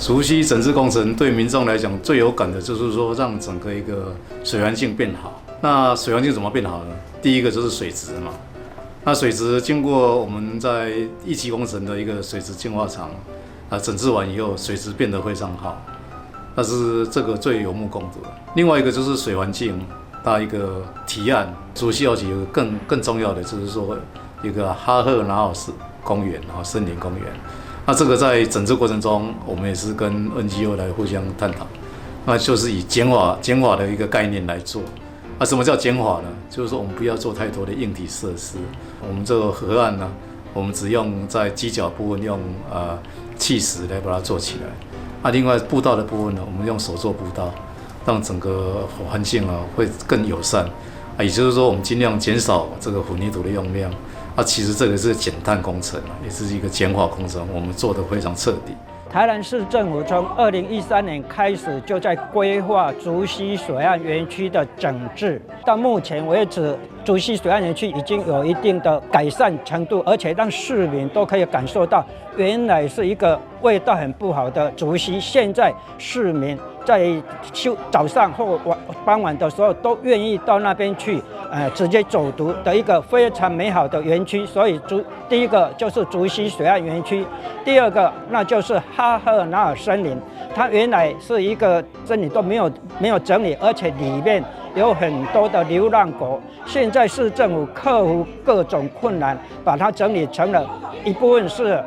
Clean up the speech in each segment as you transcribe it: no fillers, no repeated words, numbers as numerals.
竹溪整治工程對民眾來講最有感的，就是說讓整個一個水環境變好。那水環境怎麼變好呢？第一個就是水質嘛。那水質經過我們在一期工程的一個水質淨化廠啊整治完以後，水質變得非常好。那是這個最有目共睹的。另外一個就是水環境，它一個提案，竹溪二期有個更重要的就是說一個哈赫拿爾斯公園啊，森林公園。那這個在整治過程中，我們也是跟 NGO 來互相探討，那就是以簡化的一個概念來做。那什麼叫簡化呢？就是說我們不要做太多的硬體設施，我們這個河岸呢，我們只用在基腳部分用砌石來把它做起來。那另外步道的部分呢，我們用手作步道，讓整個環境啊會更友善。啊，也就是說我們盡量減少這個混凝土的用量。啊，其實這個是減碳工程，也是一個簡化工程，我們做得非常徹底。台南市政府從2013年開始就在規劃竹溪水岸園區的整治，到目前為止，竹溪水岸園區已經有一定的改善程度，而且讓市民都可以感受到，原來是一個味道很不好的竹溪，現在市民在休早上或晚傍晚的時候都願意到那邊去，直接走讀的一個非常美好的園區。所以第一個就是竹溪水岸園區，第二個那就是哈赫拿爾森林，它原來是一個森林都沒有整理，而且裡面有很多的流浪狗。現在市政府克服各種困難，把它整理成了一部分是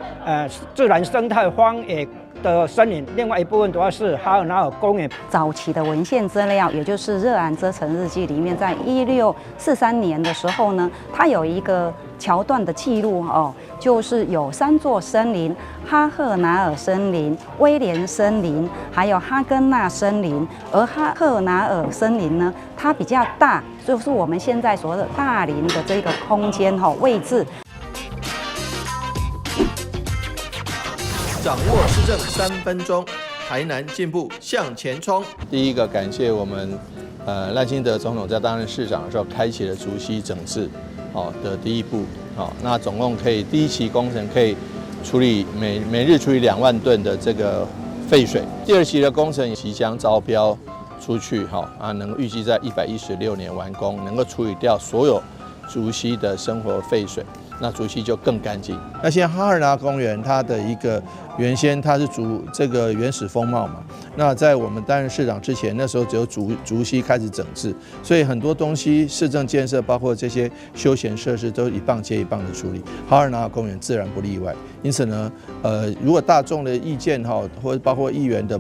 自然生態荒野的森林，另外一部分主要是哈爾納爾公園。早期的文獻資料，也就是《熱蘭遮城日記》裡面，在1643年的時候呢，它有一個橋段的記錄哦，就是有三座森林：哈赫拿爾森林、威廉森林，還有哈根納森林。而哈赫拿爾森林呢，它比較大，就是我們現在所謂的大林的這個空間哈位置。掌握市政3分鐘，台南進步向前衝。第一個感謝我們，賴清德總統在擔任市長的時候，開啟了竹溪整治，的第一步，那總共可以第一期工程可以處理每日處理2萬噸的這個廢水。第二期的工程即將招標出去，哈啊，能預計在116年完工，能夠處理掉所有竹溪的生活廢水。那竹溪就更乾淨。那現在哈爾納公園，它的一個原先它是竹這個原始風貌嘛。那在我們擔任市長之前，那時候只有竹溪開始整治，所以很多東西市政建設，包括這些休閒設施，都一棒接一棒的處理。哈爾納公園自然不例外。因此呢，如果大眾的意見哈，或者包括議員的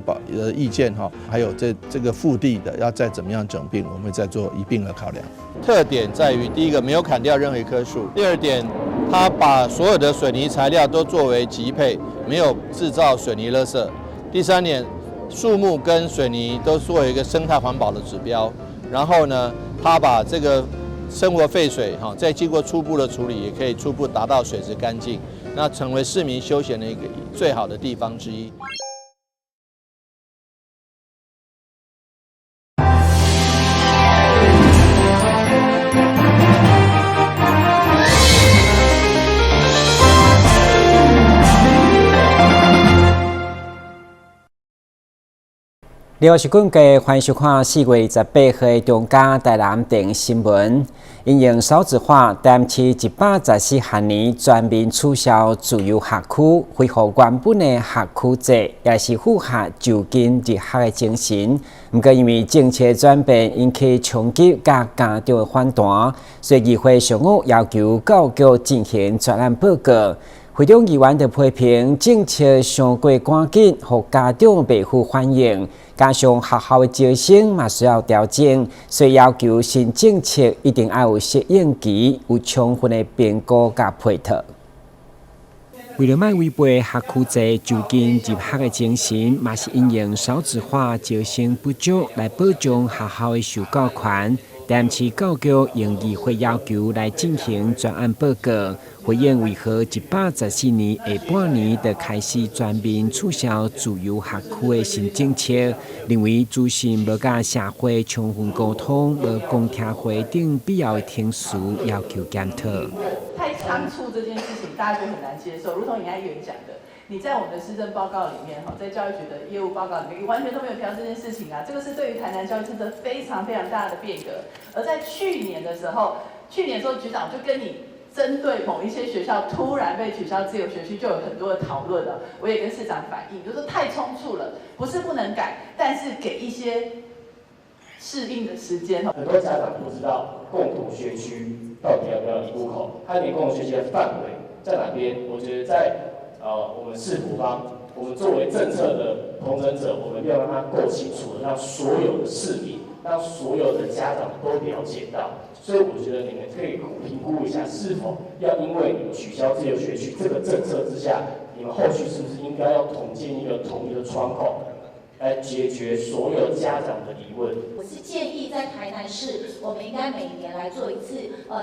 意見哈，還有這個腹地的要再怎麼樣整併，我們會再做一併的考量。特點在於，第一個沒有砍掉任何一棵樹，第二點，他把所有的水泥材料都作為級配，沒有製造水泥垃圾。第三點，樹木跟水泥都作為一個生態環保的指標。然後呢，他把這個生活廢水哈，再經過初步的處理，也可以初步達到水質乾淨，那成為市民休閒的一個最好的地方之一。你好，是根據歡迎收看4月28號的中嘉台南電新聞。因應少子化，台南市114學年全面取消自由學區，恢復原本的學區制，也是符合就近入學的精神。毋過因為政策轉變引起衝擊佮家長的反彈，所以議會上午要求教育局進行專案報告。會中議員就批評政策傷過趕緊，予家長袂赴反應，加上學校的招生嘛需要調整，所以要求新政策一定愛有適應期，有充分的評估佮配套。為了莫違背學區制就近入學的精神，嘛是因應少子化招生不足來保障學校的受教權。台南市教育局應議會要求來進行專案報告，回應為何114年下半年就開始全面取消自由學區的新政策，認為資訊無佮社會充分溝通，無公聽會等必要的程序要求檢討。太倉促這件事情，大家就很難接受。如同你剛才議員講的，你在我们的施政报告里面，哈，在教育局的业务报告里面，完全都没有提到这件事情啊。这个是对于台南教育政策非常非常大的变革。而在去年的时候，去年说局长就跟你针对某一些学校突然被取消自由学区，就有很多的讨论了。我也跟市长反映，就说太匆促了，不是不能改，但是给一些适应的时间。很多家长不知道共同学区到底要不要移户口，它连共同学区的范围在哪边？我觉得在我们市府方，我们作为政策的统整者，我们要让它够清楚的，让所有的市民，让所有的家长都了解到。所以我觉得你们可以评估一下，是否要因为你们取消自由学区这个政策之下，你们后续是不是应该要统建一个统一的窗口，来解决所有家长的疑问。我是建议在台南市，我们应该每年来做一次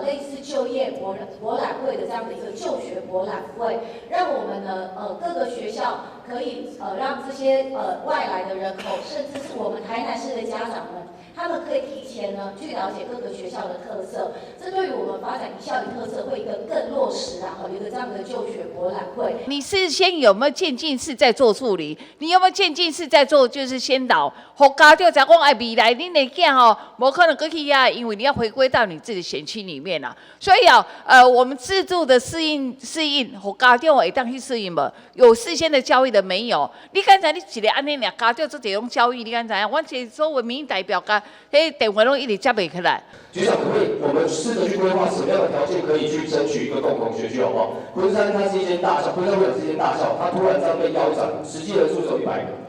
类似就业博览会的这样的一个就学博览会，让我们呢各个学校可以让这些外来的人口，甚至是我们台南市的家长们，他们可以提前呢去了解各个学校的特色，这对于我们发展一校一特色会一个更落实啊，一个这样的就学博览会。你事先有没有渐进式在做处理？你有没有渐进式在做就是先导？予家长知影讲哎，未来恁的囝吼，無可能閣去遐，因為你要回歸到你自己選區裡面啊。所以啊，我們制度的適應，予家長會當去適應無？有事先的教育的沒有？你敢知你一个按呢爾，家長做這種教育，你敢知影？阮這所有民意代表共彼電話攏一直接袂起來。局長，可不可以我們試着去規劃什麼樣的條件可以去爭取一個共同學區，好不好？昆山它是一間大校，昆山會是一間大校，它突然這樣被腰斬，實際人數只有100個。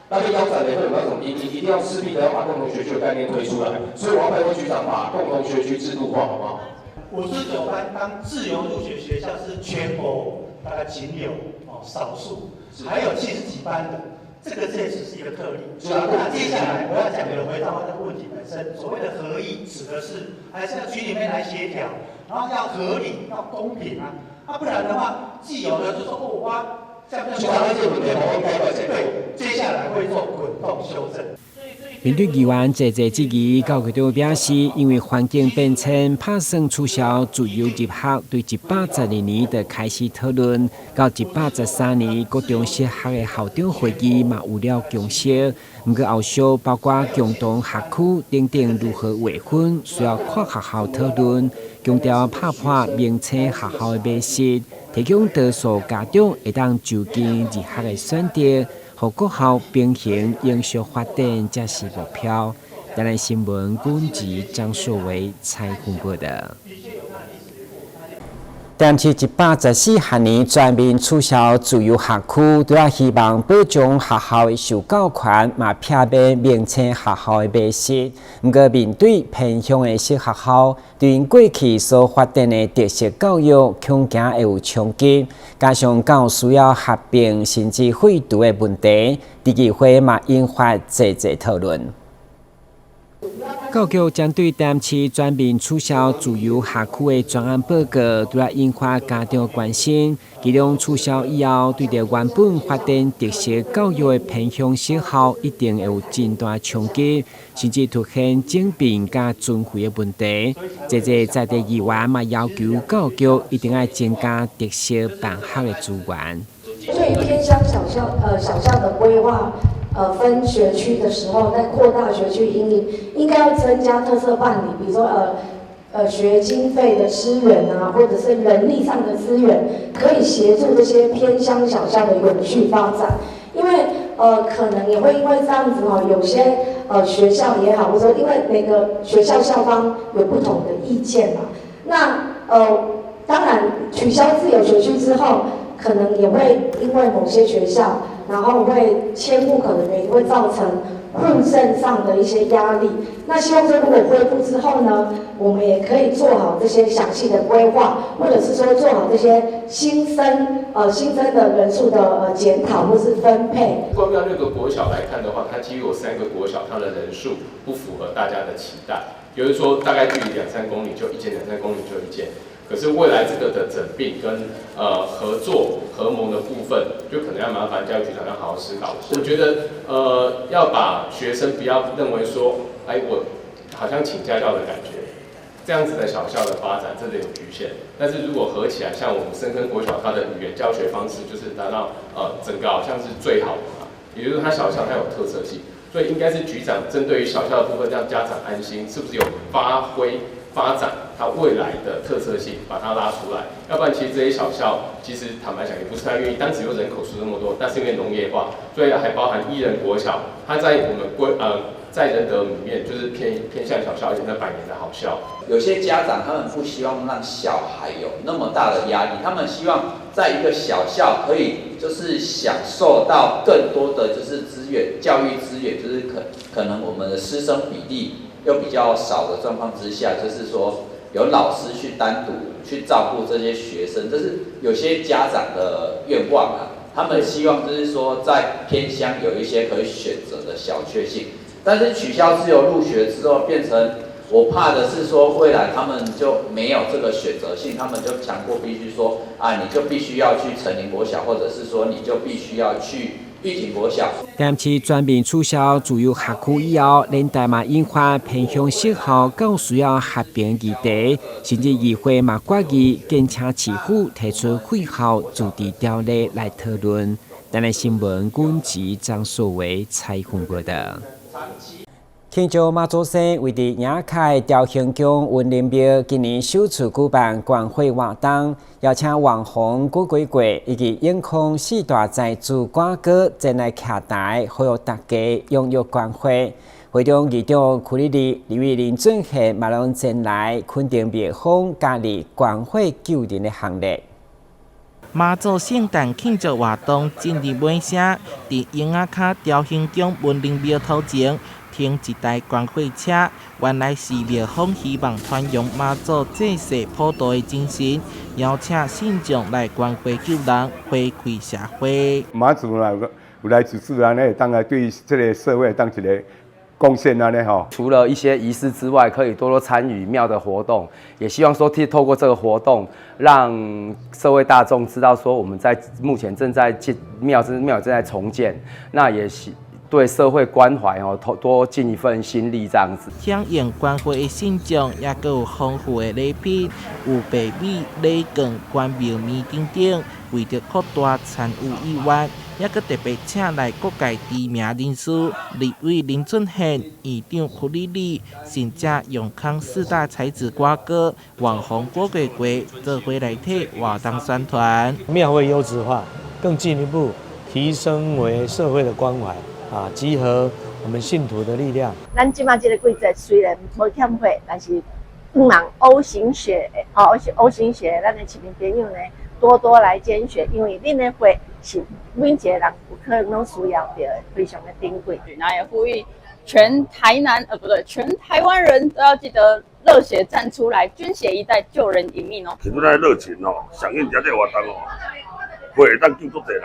那被腰斬了以後，有沒有什麼一定要勢必的要把共同學區的概念推出來？所以我要拜託局長把共同學區制度化，好不好？ 59班當自由入學學校是全國大概僅有少數，還有70幾班的。這個這只是一個特例。那接下來我要講的回到這個問題本身，所謂的合意指的是還是要局裡面來協調，然後要合理、要公平啊，啊不然的話，既有的就說哦我這樣這樣對，接下來會做滾動修正。面對議員濟濟質疑，教育局長表示，因為環境變遷，拍算取消自由入學，對112年就開始討論，到113年國中失學的校長會議嘛有了共識。毋過後續包括共同學區等等如何劃分，需要跨學校討論，強調拍破明星學校的迷思，提供多數家長會當就近入學的選擇。予國校平衡永續發展，才是目標。台南新聞軍籍張碩維採訪報導。台南市114學年全面取消自由學區，除了希望保障學校的受教權，嘛避免明星學校的迷思。毋過面對偏鄉的小學校，對𪜶過去所發展的特色教育，恐驚會有衝擊。加上較需要合併甚至廢除的問題，佇議會嘛引發濟濟討論。教育局針對台南市全面取消自由學區的專案報告，除了引發家長關心。其中取消以後，對著原本發展特色教育的偏鄉小校，一定會有真大衝擊，甚至出現整併佮存廢的問題。濟濟在地議員嘛要求教育局一定愛增加特色辦學的資源。對於偏鄉小校的規劃，分學區的時候，在擴大學區因應，應該要增加特色辦理，比如說學經費的資源啊，或者是人力上的資源，可以協助這些偏鄉小校的永續發展。因為可能也會因為這樣子哦，有些學校也好，或者說因為每個學校校方有不同的意見嘛，那當然取消自由學區之後，可能也會因為某些學校，然後會遷戶口的原因，會造成戶政上的一些壓力。那希望說，如果恢復之後呢，我們也可以做好這些詳細的規劃，或者是說做好這些新增的人數的檢討或是分配。光要6個國小來看的話，它幾乎有3個國小，它的人數不符合大家的期待，也就是說，大概距離兩三公里就一間，兩三公里就一間。可是未來這個的整併跟合作合盟的部分，就可能要麻煩教育局長要好好思考。我覺得要把學生不要認為說，哎，我好像請家教的感覺，這樣子的小校的發展真的有局限。但是如果合起來，像我們深坑國小，它的語言教學方式就是達到整個好像是最好的嘛，也就是它小校它有特色性，所以應該是局長針對於小校的部分，讓家長安心，是不是有發揮發展它未來的特色性，把它拉出來？要不然其實這些小校，其實坦白講也不是太願意。當時有人口數那麼多，但是因為農業化，所以還包含一人國小，它在我們在仁德裡面就是偏向小校，而且那百年的好校。有些家長他們不希望讓小孩有那麼大的壓力，他們希望在一個小校可以就是享受到更多的就是資源、教育資源，就是可能我們的師生比例又比較少的狀況之下，就是說有老師去單獨去照顧這些學生，這是有些家長的願望啊。他們希望就是說在偏鄉有一些可以選擇的小確幸，但是取消自由入學之後，變成我怕的是說未來他們就沒有這個選擇性，他們就強迫必須說啊，你就必須要去成林國小，或者是說你就必須要去玉井國小。台南市全面取消自由學區以後，連帶嘛引發偏鄉學校較需要合併議題，甚至議會嘛決議，建請市府提出廢校自治條例來討論。台南新聞，阮吉張素維採訪報道。慶祝媽祖生位佇蠅仔跤朝興宮雲林廟，今年首次舉辦關會活動，邀請網紅郭鬼鬼以及永康四大才子歌哥前來徛台，呼籲大家踴躍關會。會中議長屈里里、立委林俊憲嘛攏前來肯定廟方加入關會救人的行列。媽祖聖誕慶祝活動進入尾聲，佇蠅仔跤朝興宮文林廟頭前停一台觀貨車，原來是廟方希望傳揚媽祖濟世普渡的精神，邀請信眾來觀貨救人，回饋社會。媽祖啦，有來主持按呢，當來對這個社會當一個貢獻按呢吼。除了一些儀式之外，可以多多參與廟的活動，也希望說透過這個活動，讓社會大眾知道說我們在目前正在建廟，廟正在重建，那也是對社會關懷哦，多多盡一份心力這樣子。響應關懷的信眾，也閣有豐富的禮品，有白米、禮券、關廟麵等等，為著擴大參與意願，也閣特別請來各界知名人士，立委林俊憲、院長屈里里，甚至永康四大才子歌哥、網紅郭貴貴，做伙來替活動宣傳。廟會優質化，更進一步提升為社會的關懷。啊！集合我們信徒的力量。咱這馬這個季節雖然無欠火，但是希望 O 型血，哦，O 型血，咱的市民朋友呢，多多來捐血，因為恁的血是每一個人有可能攏需要著的，非常的珍貴。那也呼籲全台南，不對，全台灣人都要記得熱血站出來，捐血一袋救人一命哦。其實咱熱情哦，響應這個活動哦，會當救足濟人。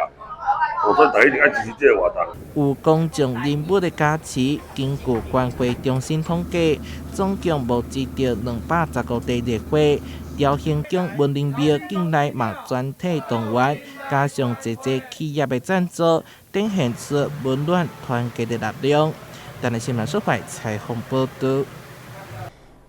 我說大家一定愛支持這個活動。有公眾人物的加持，根據關會中心統計，總共募集著215袋熱血。朝興宮文林廟境內嘛全體動員，加上濟濟企業的贊助，展現出溫暖團結的力量。台南新聞蘇懷採訪報道。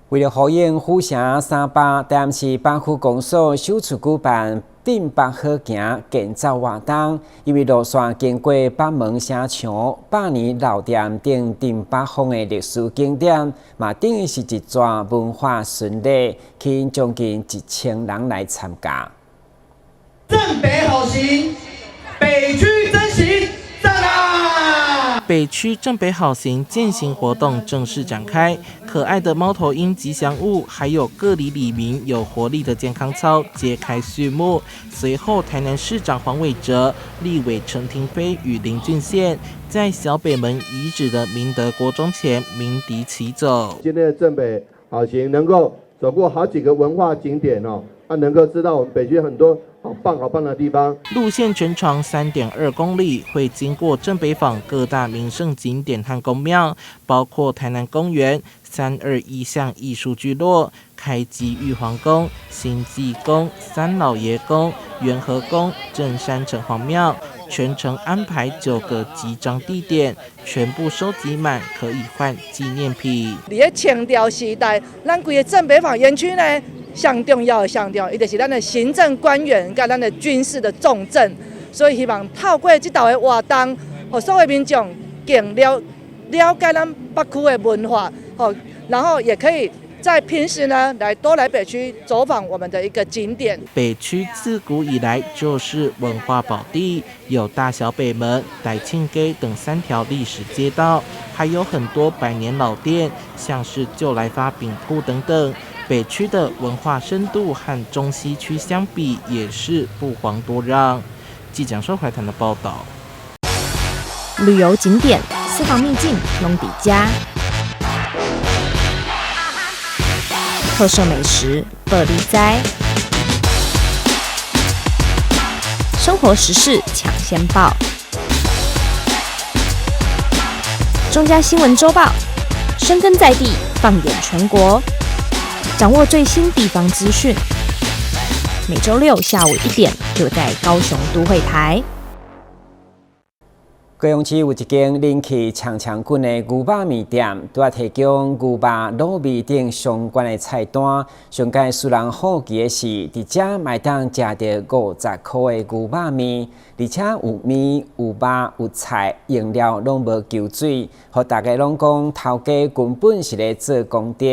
為了呼應府城三百，台南市北區公所首次舉辦鎮北好行健走活動，因為路線經過北門城牆、百年老店等鎮北風的歷史景點，嘛等於是一逝文化巡禮，吸引將近1000人來參加。鎮北好行，北區真行，讚啊！北區鎮北好行健行活動正式展開，可愛的貓頭鷹吉祥物，還有各里里民有活力的健康操揭開序幕。隨後，台南市長黃偉哲、立委陳亭妃與林俊憲在小北門遺址的明德國中前鳴笛齊走。今天的鎮北好行能夠走過好幾個文化景點哦，啊，能夠知道我們北區很多好棒好棒的地方。路線全長3.2公里，會經過鎮北坊各大名勝景點和宮廟，包括台南公園、321巷藝術聚落、開基玉皇宮、興濟宮、三老爺宮、元和宮、鎮山城隍廟、全程安排9個集章地點，全部收集滿可以換紀念品。佇咧清朝時代，咱規个正北坊園區呢，上重要的上重要，伊就是咱的行政官員佮咱的軍事的重鎮，所以希望透過這道的活動，予所有民眾更了解咱北區的文化，吼，然後也可以在平時呢，來多來北區走訪我們的一個景點。北區自古以來就是文化寶地，有大小北門、大慶街等3條歷史街道，還有很多百年老店，像是舊來發餅鋪等等。北區的文化深度和中西區相比，也是不遑多讓。記者收懷談的報道。旅遊景點、私房秘境，攏佇遮。特色美食，報你知；生活時事搶先報，中嘉新聞週報，深耕在地，放眼全國，掌握最新地方資訊。每週六下午1點，就在高雄都會台。高雄市有一間人氣強強滾的牛肉麵店，拄仔提供牛肉、滷味等相關的菜單。上蓋使人好奇的是，佇遮嘛會當食著50箍的牛肉麵，而且有麵、有肉、有菜，用料攏無搝水，予大家攏講頭家根本是咧做功德。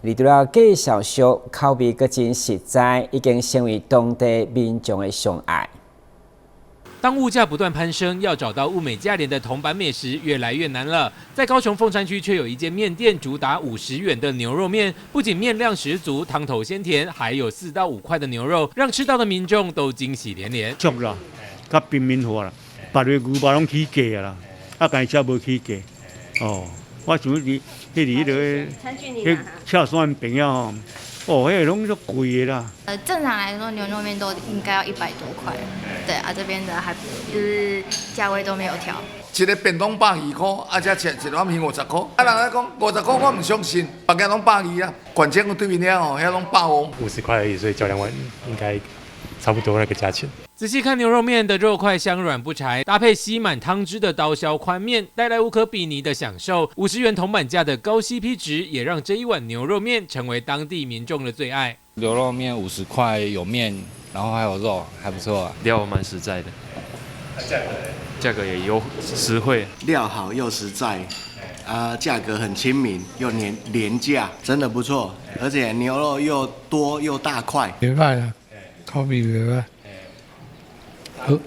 而除了價數俗，口味閣真實在，已經成為當地民眾的上愛。當物價不斷攀升，要找到物美價廉的銅板美食越來越難了。在高雄鳳山區，卻有一間麵店主打50元的牛肉麵，不僅麵量十足，湯頭鮮甜，還有4到5塊的牛肉，讓吃到的民眾都驚喜連連。俗啦，較平民化啦，別个牛肉攏起價啦，啊，家己吃無起價。哦，我想佇彼個彼赤山朋友吼。哦，彼個攏足貴的啦。正常來說，牛肉麵都應該要100多塊，對啊，這邊的還就是價位都沒有調。一個便當120塊，啊，這吃一碗麵50塊。啊，人咧講50塊，我毋相信，別家攏120啊，縣政府對面遐吼，遐攏150。50塊而已，所以叫2碗應該差不多那個價錢。仔細看牛肉麵的肉塊香軟不柴，搭配吸滿湯汁的刀削寬麵，帶來無可比擬的享受。50元銅板價的高 CP 值，也讓這一碗牛肉麵成為當地民眾的最愛。牛肉麵50塊有麵，然後還有肉，還不錯啊。料蠻實在的，價格價格也優實惠，料好又實在，啊，價格很親民又廉價，真的不錯，而且牛肉又多又大塊。袂䆀啊，口味袂䆀。好，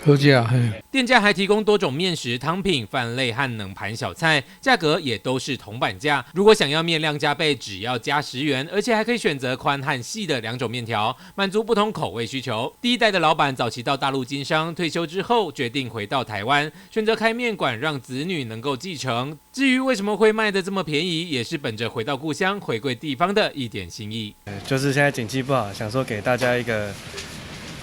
好食嘿。店家還提供多種麵食、湯品、飯類和冷盤小菜，價格也都是銅板價。如果想要麵量加倍，只要加10元，而且還可以選擇寬和細的兩種麵條，滿足不同口味需求。第一代的老闆早期到大陸經商，退休之後決定回到台灣，選擇開麵館，讓子女能夠繼承。至於為什麼會賣得這麼便宜，也是本着回到故鄉、回饋地方的一點心意。就是現在景氣不好，想說給大家一個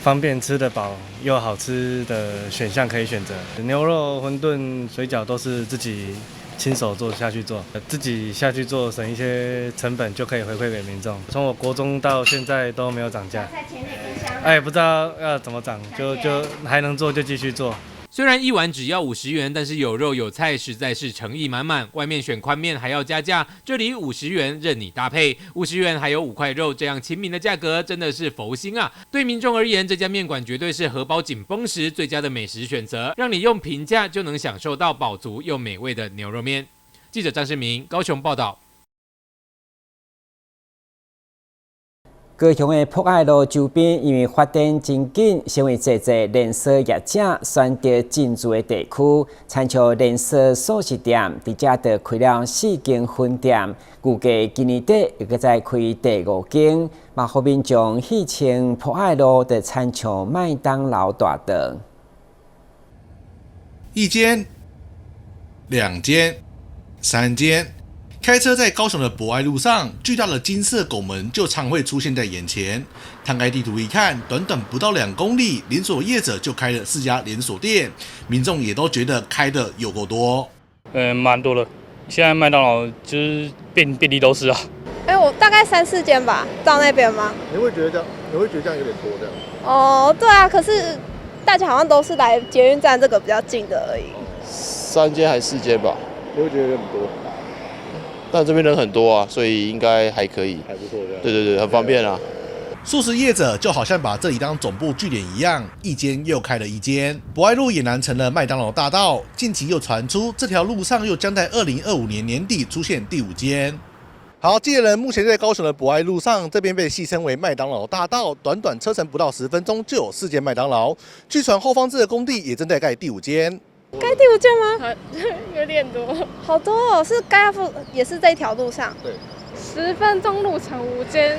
方便吃得飽又好吃的選項可以選擇，牛肉、餛飩、水餃都是自己親手做下去做，自己下去做省一些成本就可以回饋給民眾。從我國中到現在都沒有漲價，哎，不知道要怎麼漲，就還能做就繼續做。雖然一碗只要50元，但是有肉有菜，實在是誠意滿滿。外面選寬麵還要加價，這裡五十元任你搭配，五十元還有5塊肉，這樣親民的價格真的是佛心啊！對民眾而言，這家麵館絕對是荷包緊繃時最佳的美食選擇，讓你用平價就能享受到飽足又美味的牛肉麵。記者張世明高雄報道。高雄的博愛路周邊，因為發展真緊，成為濟濟連鎖業者選擇進駐的地區。親像連鎖速食店，佇遮就開了四間分店，預計今年底會閣再開第五間。嘛，予民眾戲稱博愛路就親像麥當勞大道。一間、兩間、三間。開車在高雄的博愛路上，巨大的金色拱門就常會出現在眼前。攤開地圖一看，短短不到2公里，連鎖業者就開了四家連鎖店，民眾也都覺得開的有夠多。嗯，蠻多的。現在麥當勞就是遍遍地都是啊。哎，我大概三四間吧，到那邊嗎？你會覺得這樣？你會覺得這樣有點多這樣？哦，對啊，可是大家好像都是來捷運站這個比較近的而已。三間還是四間吧？你會覺得很多？但這邊人很多啊，所以應該還可以。還不錯，對對對，很方便啊。速食業者就好像把這裡當總部據點一樣，一間又開了一間。博愛路儼然成了麥當勞大道。近期又傳出這條路上又將在2025年年底出現第五間。好，記者人目前在高雄的博愛路上，這邊被戲稱為麥當勞大道。短短車程不到10分鐘，就有四間麥當勞。據傳後方這個工地也正在蓋第五間。蓋第五間嗎？有點多，好多哦，是蓋在也是這條路上。對，10分鐘路程五間。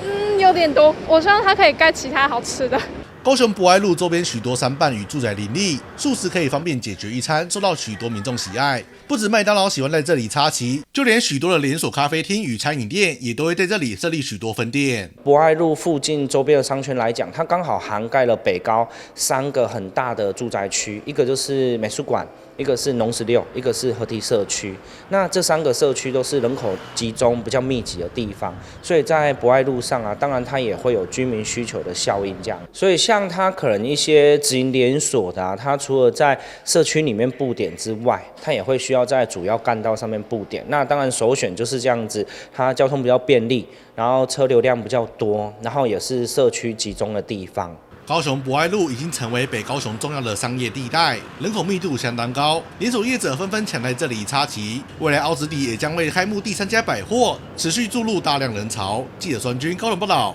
嗯，有點多。我希望他可以蓋其他好吃的。高雄博愛路周邊許多商辦與住宅林立，速食可以方便解決一餐，受到許多民眾喜愛。不止麥當勞喜歡在這裡插旗，就連許多的連鎖咖啡廳與餐飲店也都會在這裡設立許多分店。博愛路附近周邊的商圈來講，它剛好涵蓋了北高三個很大的住宅區，一個就是美術館，一個是農十六，一個是河堤社區。那這三個社區都是人口集中、比較密集的地方，所以在博愛路上啊，當然它也會有居民需求的效應，這樣。所以像它可能一些直營連鎖的啊，它除了在社區裡面布點之外，它也會需要在主要幹道上面布點。那當然首選就是這樣子，它交通比較便利，然後車流量比較多，然後也是社區集中的地方。高雄博愛路已經成為北高雄重要的商業地帶，人口密度相當高，連鎖業者紛紛搶在這裡插旗。未來凹子底也將會開幕第三家百貨，持續注入大量人潮。記者孫軍高雄報道。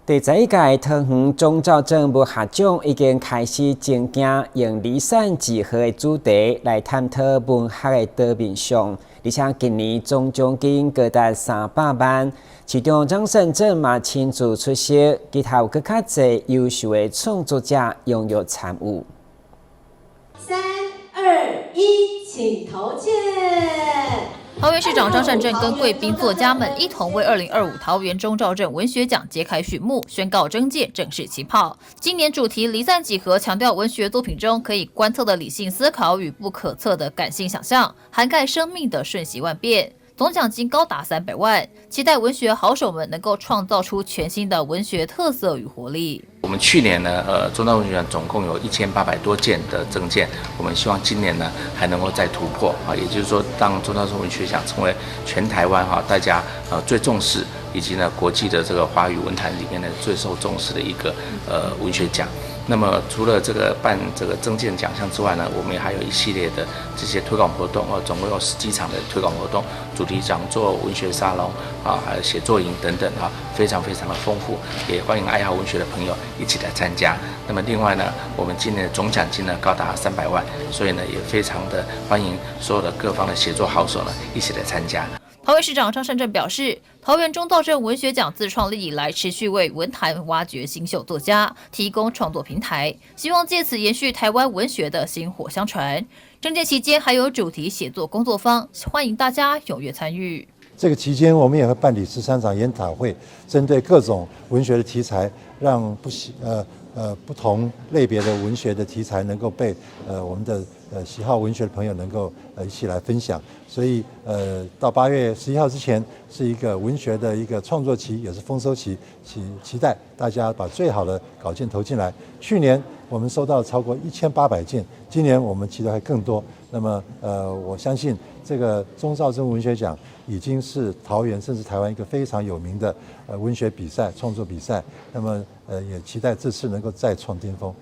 第11屆桃園鍾肇政文學獎已經開始徵件，用離散幾何的主題來探討文學的多面向，而且今年總獎金高達300萬。市長張善政嘛親自出席，其他有閣較濟優秀的創作者踴躍參與。三二一，請投件。桃園市長張善政跟貴賓作家們一同為2025桃園鍾肇政文學獎揭開序幕，宣告徵件正式起跑。今年主題離散幾何，強調文學作品中可以觀測的理性思考與不可測的感性想象，涵蓋生命的瞬息萬變。總獎金高達300萬，期待文學好手們能夠創造出全新的文學特色與活力。我們去年呢，鍾肇政文學獎總共有1800多件的徵件，我們希望今年呢還能夠再突破啊，也就是說，讓鍾肇政文學獎成為全台灣哈大家最重視，以及呢國際的這個華語文壇裡面呢最受重視的一個文學獎。那麼除了這個辦這個徵件獎項之外呢，我們也還有一系列的這些推廣活動哦，總共有十幾場的推廣活動，主題講座、文學沙龍啊，還有寫作營等等啊，非常非常的豐富，也歡迎愛好文學的朋友一起來參加。那麼另外呢，我們今年的總獎金呢高達300萬，所以呢也非常的歡迎所有的各方的寫作好手呢一起來參加。桃園市長張善政表示，桃園鍾肇政文學獎自創立以來，持續為文壇挖掘新秀作家，提供創作平台，希望借此延續台灣文學的薪火相傳。徵件期間還有主題寫作工作坊，歡迎大家踴躍參與。這個期間，我們也會辦理13場研討會，針對各種文學的題材，讓不呃呃不同類別的文學的題材能夠被我們的喜好文學的朋友能夠一起來分享。所以到8月11號之前是一個文學的一個創作期，也是豐收期，期待大家把最好的稿件投進來。去年我們收到超過1800件，今年我們期待會更多。那麼我相信這個鍾肇政文學獎已經是桃園甚至台灣一個非常有名的文學比賽、創作比賽。那麼也期待這次能夠再創巔峰。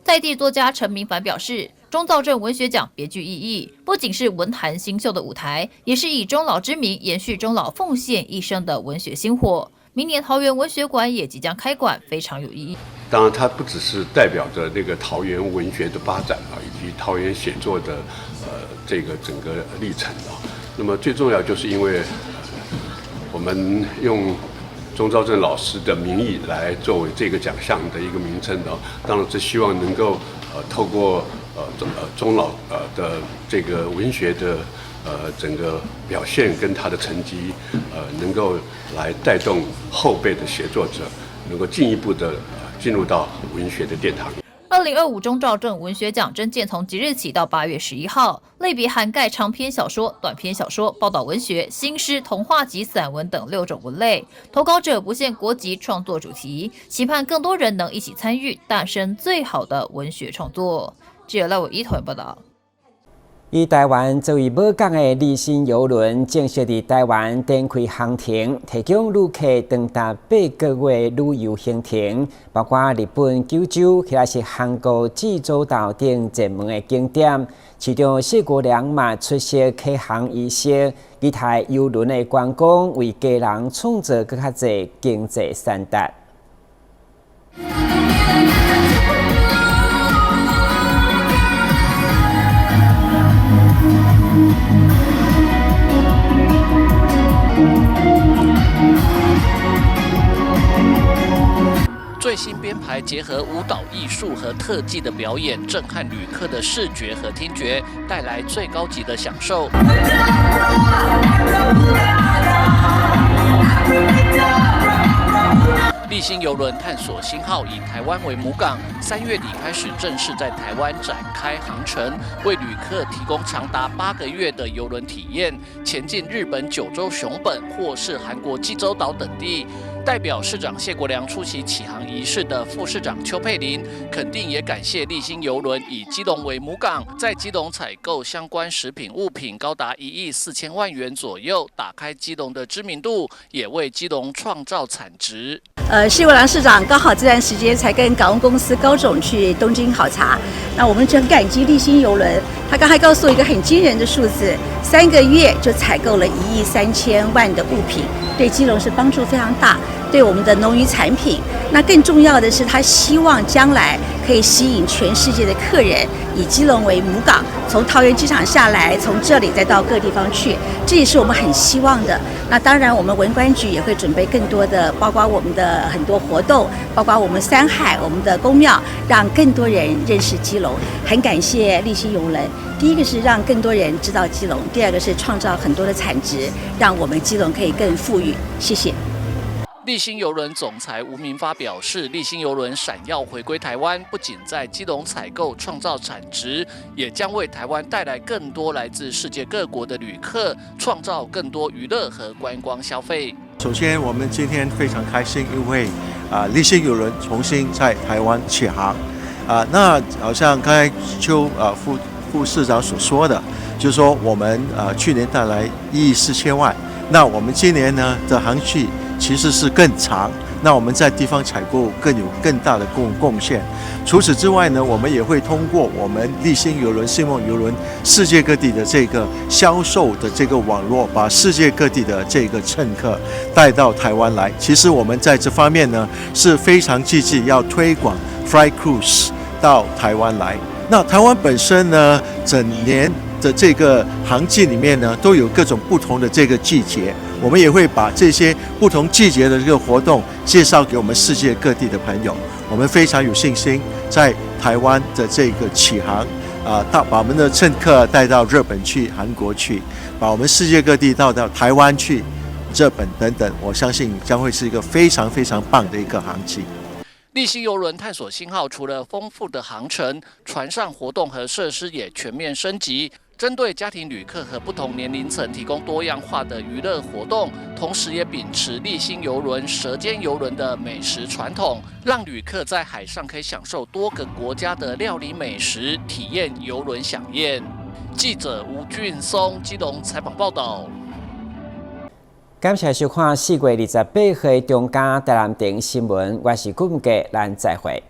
在地作家陳明凡表示，鍾肇政文學獎別具意義，不僅是文壇新秀的舞台，也是以鍾老之名延續鍾老奉獻一生的文學薪火。明年桃園文學館也即將開館，非常有意義。當然，它不只是代表着那個桃園文學的發展啊，以及桃園寫作的這個整個歷程啊。那麼最重要就是因為我們用鍾肇政老師的名義來作為這個獎項的一個名稱哦，當然是希望能夠透過鍾老的這個文學的整個表現跟他的成績，能夠來帶動後輩的寫作者，能夠進一步的進入到文學的殿堂。2025钟肇政文学奖征件从即日起到8月11号，类别涵盖长篇小说、短篇小说、报道文学、新诗、童话及散文等六种文类。投稿者不限国籍、创作主题，期盼更多人能一起参与，诞生最好的文学创作。记者赖伟一团报道。以台湾作为母港的丽星邮轮正式伫台湾展开航程，提供旅客长达8个月旅游行程，包括日本九州或者是韩国济州岛等热门的景点。市长谢国梁嘛出席启航仪式，期待邮轮的观光为基隆创造阁较济经济产值。最新编排结合舞蹈艺术和特技的表演，震撼旅客的视觉和听觉，带来最高级的享受。丽星邮轮探索星号以台湾为母港，3月底开始正式在台湾展开航程，为旅客提供长达8个月的邮轮体验，前进日本九州熊本或是韩国济州岛等地。代表市长谢国梁出席启航仪式的副市长邱佩玲肯定，也感谢丽星邮轮以基隆为母港，在基隆采购相关食品物品高达1亿4千万元左右，打开基隆的知名度，也为基隆创造产值。谢国梁市长刚好这段时间才跟港务公司高总去东京考察，那我们就很感激丽星邮轮。他刚才告诉我一个很惊人的数字，3个月就采购了1亿3千万的物品，对基隆是帮助非常大，对我们的农渔产品。那更重要的是，他希望将来可以吸引全世界的客人，以基隆为母港，从桃园机场下来，从这里再到各地方去，这也是我们很希望的。那当然，我们文管局也会准备更多的，包括我们的很多活动，包括我们山海、我们的宫庙，让更多人认识基隆。很感谢丽星邮轮，第一个是让更多人知道基隆，第二个是创造很多的产值，让我们基隆可以更富裕。谢谢。丽星邮轮总裁吴明发表示，丽星邮轮闪耀回归台湾，不仅在基隆采购创造产值，也将为台湾带来更多来自世界各国的旅客，创造更多娱乐和观光消费。首先，我们今天非常开心，因为丽星邮轮重新在台湾启航，那好像刚才邱副市长所说的，就是说我们去年带来1亿4千万，那我们今年呢的航距其实是更长，那我们在地方采购更有更大的贡献。除此之外呢，我们也会通过我们丽星邮轮、星梦邮轮世界各地的这个销售的这个网络，把世界各地的这个乘客带到台湾来。其实我们在这方面呢是非常积极，要推广 Fly Cruise 到台湾来。那台湾本身呢，整年的这个航季里面呢，都有各种不同的这个季节。我们也会把这些不同季节的这个活动介绍给我们世界各地的朋友。我们非常有信心，在台湾的这个启航，到把我们的乘客带到日本去、韩国去，把我们世界各地到台湾去、日本等等，我相信将会是一个非常非常棒的一个航季。丽星邮轮探索星号除了丰富的航程，船上活动和设施也全面升级。针对家庭旅客和不同年龄层提供多样化的娱乐活动，同时也秉持丽星邮轮舌尖邮轮的美食传统，让旅客在海上可以享受多个国家的料理美食，体验邮轮飨宴。记者吴俊松基隆采访报道。感谢收看4月28号的中嘉台南电新闻，我是顾文杰，咱再会。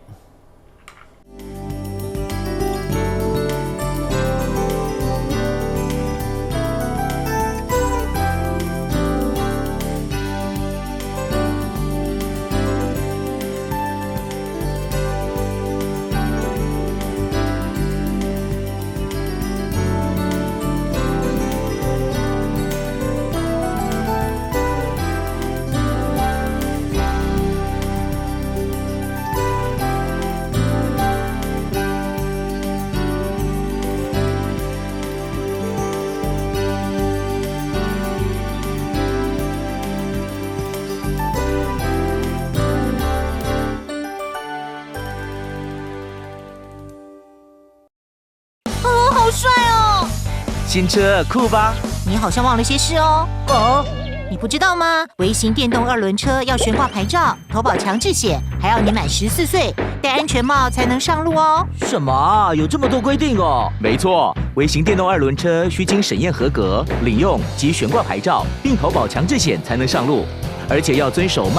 新車酷吧？你好像忘了些事哦。哦，你不知道嗎？微型電動二輪車要懸掛牌照、投保強制險，還要年滿14歲、戴安全帽才能上路哦。什麼？有這麼多規定哦？沒錯，微型電動二輪車需經審驗合格、領用及懸掛牌照，並投保強制險才能上路，而且要遵守慢。